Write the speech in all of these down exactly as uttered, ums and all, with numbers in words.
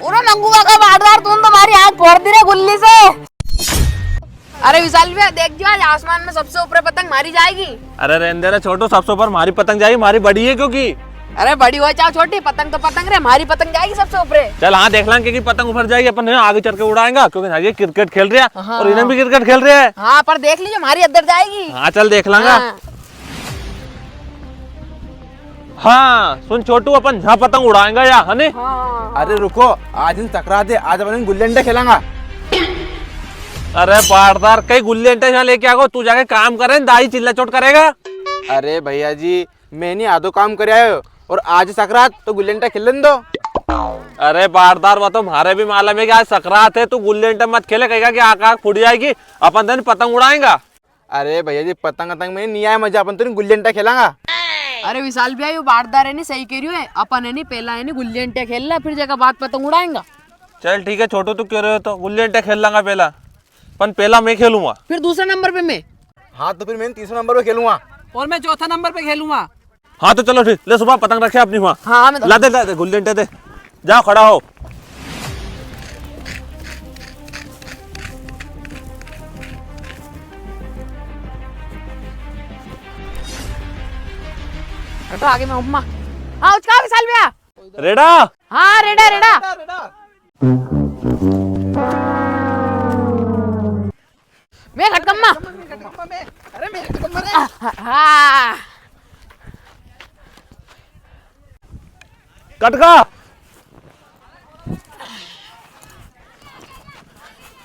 अरे मंगू काका बाटदार, तूने तो मारी आंख फोड़ दी रे गुल्ली से। अरे विशाल भैया, देख जो आज आसमान में सबसे ऊपर पतंग मारी जाएगी। अरे रहने दे रे छोटू, सबसे ऊपर मारी पतंग जाएगी, मारी बड़ी है क्योंकि। अरे बड़ी हो चाहे छोटी, पतंग तो पतंग रे, मारी पतंग जाएगी सबसे ऊपर। चल हाँ, देख लांगे कि पतंग ऊपर जाएगी, अपन आगे चढ़ के उड़ाएंगा क्योंकि ना ये क्रिकेट खेल रहा है हाँ। और इन्हें भी क्रिकेट खेल रहा है। हाँ, पर देख लीजिए, मारी अंदर जाएगी। हाँ, चल देख लांगा। हाँ। हाँ, सुन छोटू, अपन यहाँ पतंग उड़ाएंगा या, है नी? हाँ। अरे रुको, आज दिन सकरात है, आज अपन गुल्ली डंडा खेलांगा। अरे बाटदार, कई गुल्ली डंडा यहाँ लेके आगो, तू जाके काम करे, दाई चिल्ला चोट करेगा। अरे भैया जी, मैं नी आधो काम करे आयो, और आज सकरात तो गुल्ली डंडा खेलन दो। अरे बाटदार, वो तो म्हारे भी मालूम है कि आज सकरात है, तू गुल्ली डंडा मत खेले, कहेगा कि आंख आंख फूट जाएगी, अपन दिन पतंग उड़ाएंगा। अरे भैया जी, पतंग वतंग में नी आया मजा, अपन तो नी गुल्ली डंडा खेलांगा। अरे विशाल भैया, यो बाटदार है नी, सही कह रियो है, अपन है नी, पहला है नी गुल्ली डंडा खेल ला, फिर जगह बाद पतंग उड़ाएंगा। चल ठीक है छोटू, तू कह रहे हो तो गुल्ली डंडा खेल लांगा पहला, पण पहला मैं खेलूंगा। फिर दूसरे नंबर पे मैं। हाँ, तो फिर मैं तीसरे नंबर पे खेलूंगा। और मैं चौथा नंबर पे खेलूंगा। हाँ तो चलो ठीक, ले सुबह पतंग रखे अपनी वहाँ। हाँ, मैं तो ला दे, ला दे, गुल्ली डंडा दे, जाओ खड़ा हो। हटो आगे मैं अम्मा। हाँ, उचका विशाल भैया। रेडा। हाँ, रेडा, रेडा। मैं कटकम्मा। अरे मैं कटकम्मा रे। हाँ। कटका।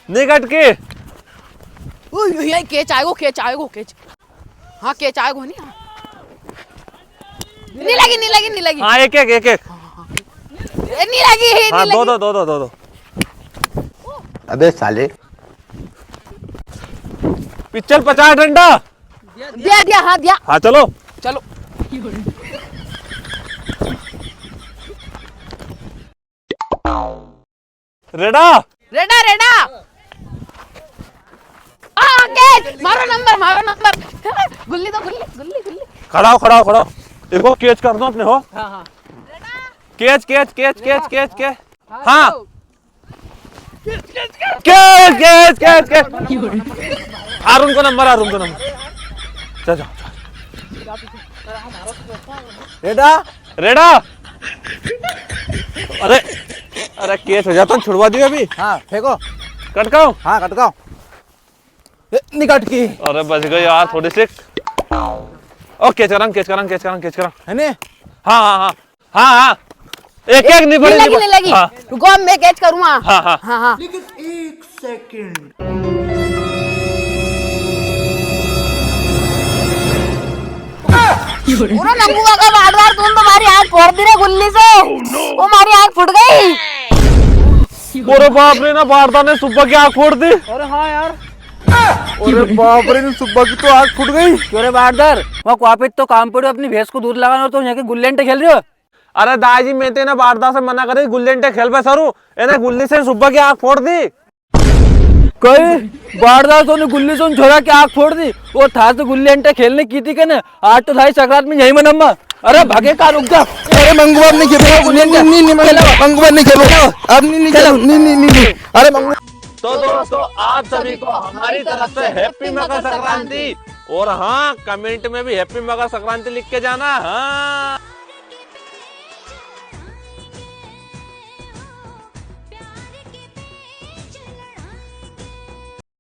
नी कटकी। ओए, ओए, ओए, कैच आएगो, कैच आएगो, कैच। हाँ, कैच आएगो नी। हाँ। नी लगी, नी लगी, नी लगी। हाँ, एक, एक, एक, एक। हाँ, हाँ, हाँ। ए, नी लगी, नी हाँ, लगी। दो, दो, दो, दो, दो, दो। अबे साले। पिस्टल पचास डंडा। दिया, दिया, हाँ, दिया। हाँ, चलो। चलो। रेडा। रेडा, रेडा। आ, कैच! मारो नंबर, मारो नंबर। गुल्ली दो, गुल्ली, गुल्ली, गुल्ली। खड़ा हो, खड़ा हो, खड़ा हो। देखो, कैच कर दो अपने हो। हाँ, हाँ। Catch, catch, catch, catch, catch, catch. हाँ। हाँ। Catch, catch, catch, catch. Arun को नंबर, अरुण को नंबर। चल, जाओ, जाओ। रेडा। रेडा। अरे, अरे, कैच हो जाता, छुड़वा दियो अभी। हाँ, फेंको। कटकाओ। हाँ, कटकाओ। ए, नी कटकी। अरे, बच गई यार, थोड़ी सी। ओ, कैच करां, कैच करां, कैच करां, कैच करां। है ने? हाँ, हाँ, हाँ। हाँ, हाँ। एक, एक, नी पड़े, नी लगी, नी पड़े। नी लगी। हाँ। रुको, अब मैं कैच करूँगा। हाँ, हाँ। हाँ, हाँ। लेकिन एक सेकंड। पूरा नंबू काका बाटदार, तूने तो मारी आंख फोड़ दी रे गुल्ली से। ओ, मारी आंख फूट गई। अरे बाप रे, ना बाटदार ने सुब्बा की आंख फोड़ दी। अरे हाँ यार। अरे बाप रे, सुब्बा की तो आंख फूट गई। क्यों रे बाटदार, वहाँ कुआ पे तो काम पड़ो, अपनी भैंस को दूध लगाना, और तो यहाँ के गुल्ली डंडे खेल रहे हो? अरे दाई जी, मैं तो इन्हें बाटदार से मना करी, गुल्ली डंडे खेलबे सरू, इन्हें गुल्ली से सुब्बा की आंख फोड़ दी। कई बाटदार, तूने गुल्ली से उन छोरा की आंख फोड़ दी? वो थार से गुल्ली डंडे खेलने की थी के ने? आज तो थारी सकरात में यही मनम्मा। अरे भागे का, रुक जा। अरे मंगू बाप नी खेलो, गुल्ली डंडे। नी, नी, नी, मंगू बाप नी खेलो। अब नी, नी खेलो, नी, नी, नी, नी। अरे मंगू। तो दोस्तों, आप सभी को हमारी तरफ से हैप्पी मकर संक्रांति। और हाँ, कमेंट में भी हैप्पी मकर संक्रांति लिख के जाना। हाँ।